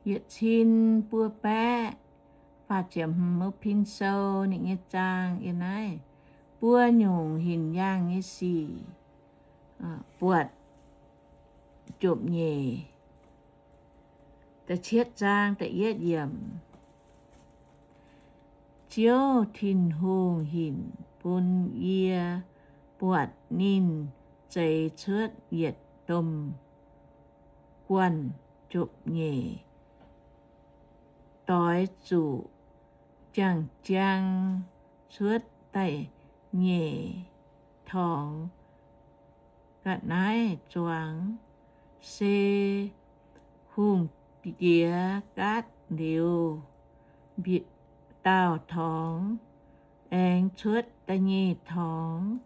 yietc cin buo baeqv faah ziepc hmz, mbuo pin sou ninh nyei zaang yiem naaiv. Buo nyungc hinc yaangh nyei sic, buatc jomc nyeic. Da'cietv zaang da'yietv yiemc. Ziouv Tin-Hungh hinc bun yie buatc ninh zeix cuotv yietc domh guanh jomc nyeic, doix zuqc jang-jang cuotv da'nyeic torngx. Ga'naaiv zuangx se hungh diex gaatv liuz dauh torngx, aengx cuotv da'nyeic torngx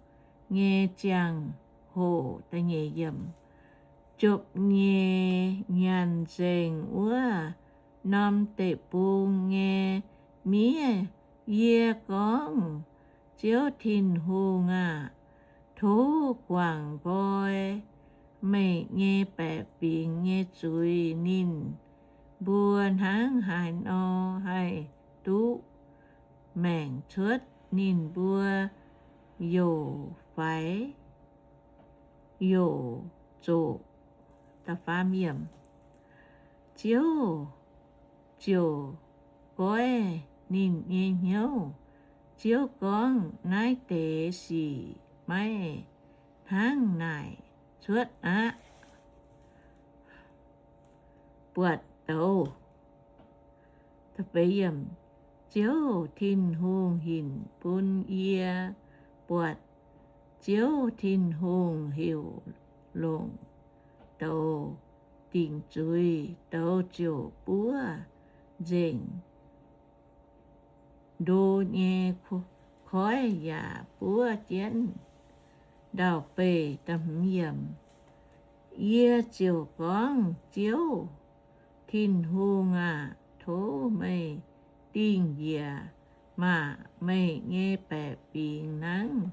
nyei ziangh hoc. Da'nyeic yiemc. Jomc nyeic nyanc nzengc wuov norm deic-bung nyei miev, yie gorngv, Ziouv Tin-Hungh aah! Tov guangc nqoi meih nyei baeqc fingx nyei zuiz. Ninh mbuo hnangv haaix nor haih duqv maengc cuotv? Ninh mbuo youc faix youc zoqc. Ziouv ziouc goiv ninh nyei hnyouv. Ziouv gorngv, Naaiv deix sic maiv hnangv naaic cuotv aqv. Buatc douz. Ziouv Tin-Hungh hinc bun yie buatc, Ziouv Tin-Hungh heuc longc douz dingc zuiz. Douz ziouc buov nzengc ndo nyei koiv yaac buov jienv ndau-beih. Yie ziouc gorngv, Ziouv Tin-Hungh aah! Tov meih dingh njiec maah! Meih nyei baeqc fingx hnangv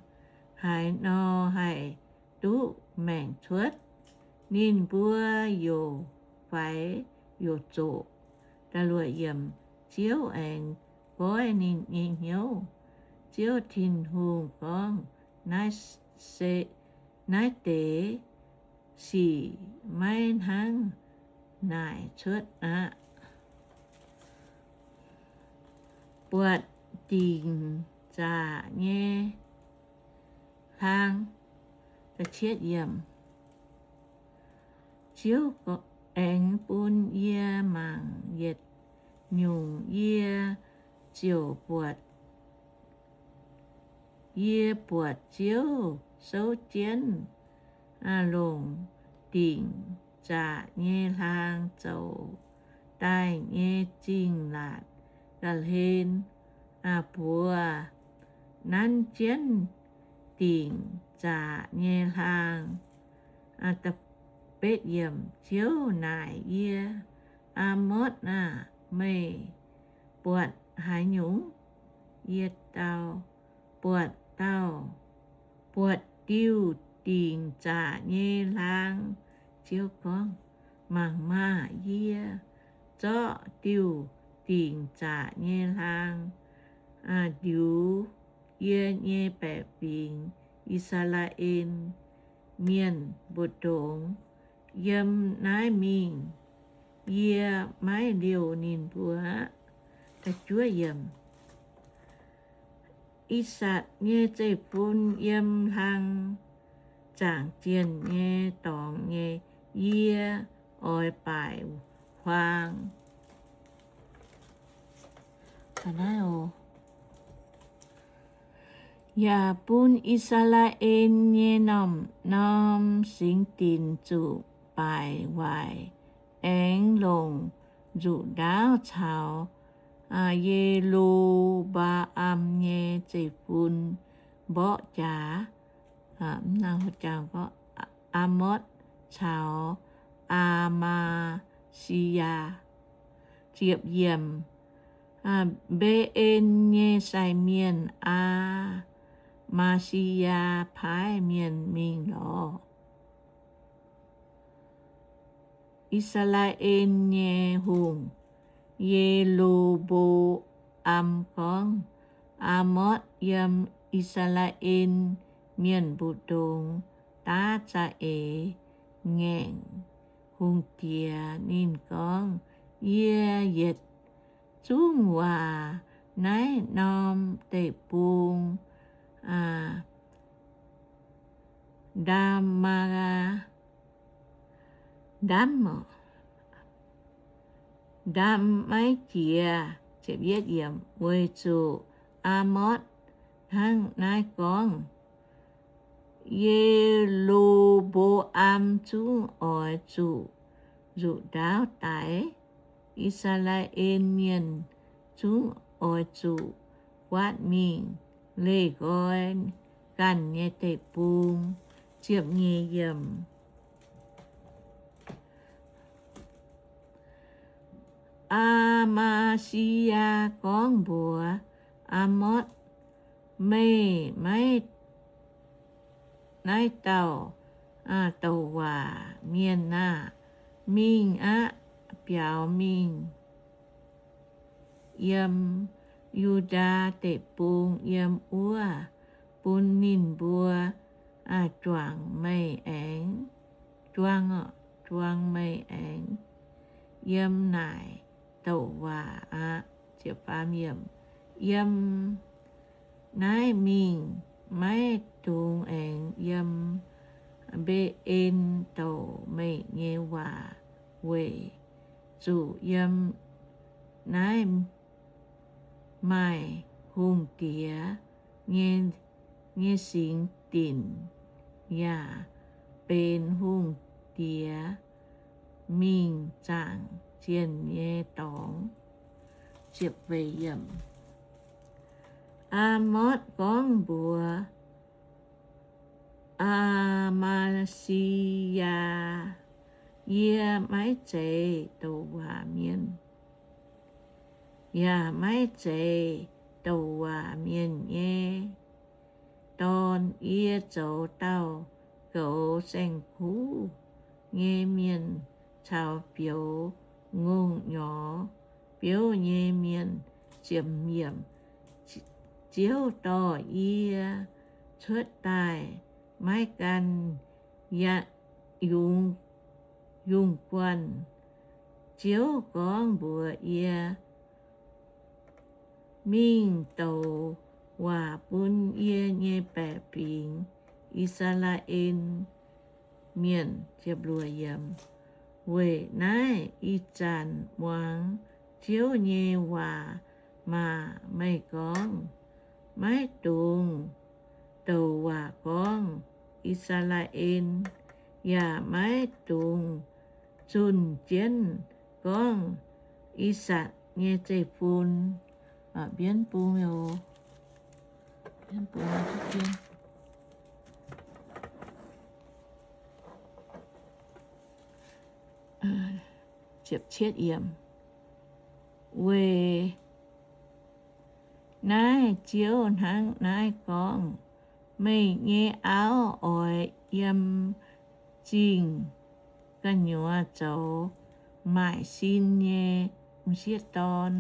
haaix nor haih duqv maengc cuotv? Ninh mbuo youc faix youc zoqc. Ziouv aengx goiv ninh nyei hnyouv. Ziouv Tin-Hungh gorngv, Naaiv deix sic maiv hnangv naaic cuotv aqv. Buatc dingc zaqc nyei hlaang. Ziouv aengx bun yie mangc yietc nyungc. Yie ziouc buatc, yie buatc Ziouv souv jienv longc dingc zaqc nyei hlaang zoux daaih nyei zingh laatc ga'hlen buoz nanv jienv dingc zaqc nyei hlaang. Ziouv naaic yie, Aa^motv aah! Meih buatc haaix nyungc? Yie dau, Buatc dauh buatc diuh dingc zaqc nyei hlaang. Ziouv gorngv, Mangc maah! Yie zorqv diuh dingc zaqc nyei hlaang ndiux yie nyei baeqc fingx, I^saa^laa^en Mienh, mbu'ndongx yiem naaiv mingh. Yie maiv liouh ninh mbuo aqv. I^satc nyei zeiv-fun yiem hlang zaangc zienh nyei dorngx nyei, yie oix baaic huaang yaac bun I^saa^laa^en nyei norm-norm singx dinc zuqc baaic waaic, aengx longc nzuqc ndaauv caux Ye^lo^mbaa^am nyei zeiv-fun mborqv jaax. Aa^motv caux Aa^maa^si^yaa. Ziepc yiemc. Mbe^en nyei sai mienh Aa^maa^si^yaa paaiv mienh mingh lorz I^saa^laa^en nyei hungh, Ye^lo^mbo^am, gorngv, Aamotv yiem I^saa^laa^en Mienh mbu'ndongx daav za'eix ngaengc hungh diex. Ninh gorngv, Yie yietc zungv waac naaiv norm deic-bung, aa, ndaam maa, ndaam, ndaam maiv jiex, weic zuqc Aamotv hnangv naaiv gorngv. Ye^lo^mbo^am zungv oix zuqc nzuqc ndaauv daix. I^saa^laa^en Mienh zungv oix zuqc guaatv mingh leih nqoi ganh nyei deic-bung. Ziepc nyeic yiemc. Aa^maa^si^yaa gorngv mbuox Aamotv, Meih maiv naaiv dauh douc waac mienh aah! Mingh aqv. Biaux mingh yiem Yu^ndaa Deic-Bung, yiem wuov bun ninh mbuo juangc meih aengx, juang, juang meih aengx yiem naaic douc waac aqv. Yiem naaiv mingh maiv dungx aengx yiem Mbe^en douc meih nyei waac, weic zuqc yiem naaiv maaih hungh diex nyei singx dinc, yaac benx hungh diex mingh zaangc zienh nyei dorngx. Aamotv gorngv mbuox Aa^maa^si^yaa, Yie maiv zeiz douc waac mienh, yaac maiv zeiz douc waac mienh nyei dorn. Yie zoux dauh goux saeng-kuv nyei mienh caux bioux ngongh nyorx biouv nyei mienh. Ziouv dorh yie cuotv daaih maiv gan yungz guanh. Ziouv gorngv mbuox yie, Mingh douc waac bun yie nyei baeqc fingx, I^saa^laa^en Mienh. Weic naaiv ih zanc muangx Ziouv nyei waac maah! Meih gorngv, Maiv dungx douc waac gorngv I^saa^laa^en, yaac maiv dungx zunh jienv gorngv I^sakc nyei zeiv-fun. Mbienv bung, mbienv bung. Weic naaiv Ziouv hnangv naaiv gorngv, Meih nyei auv oix yiem zingh gu'nyuoz zoux maaic sin nyei m'sieqv dorn.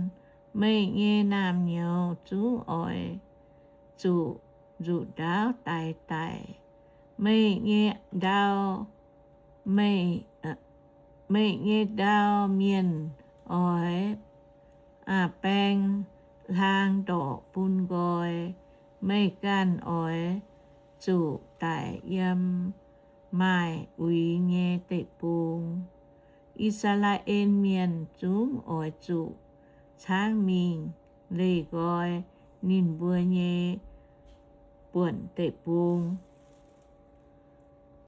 Meih nyei naamh nyouz zungv oix zuqc nzuqc ndaauv daix daic. Meih nyei ndau, meih nyei ndau mienh oix baeng hlaang ndorqc bun nqoi. Meih ganh oix zuqc daic yiem maaih uix nyei deic-bung. I^saa^laa^en Mienh zungv oix zuqc caangv mingh leih nqoi ninh mbuo nyei buonc deic-bung.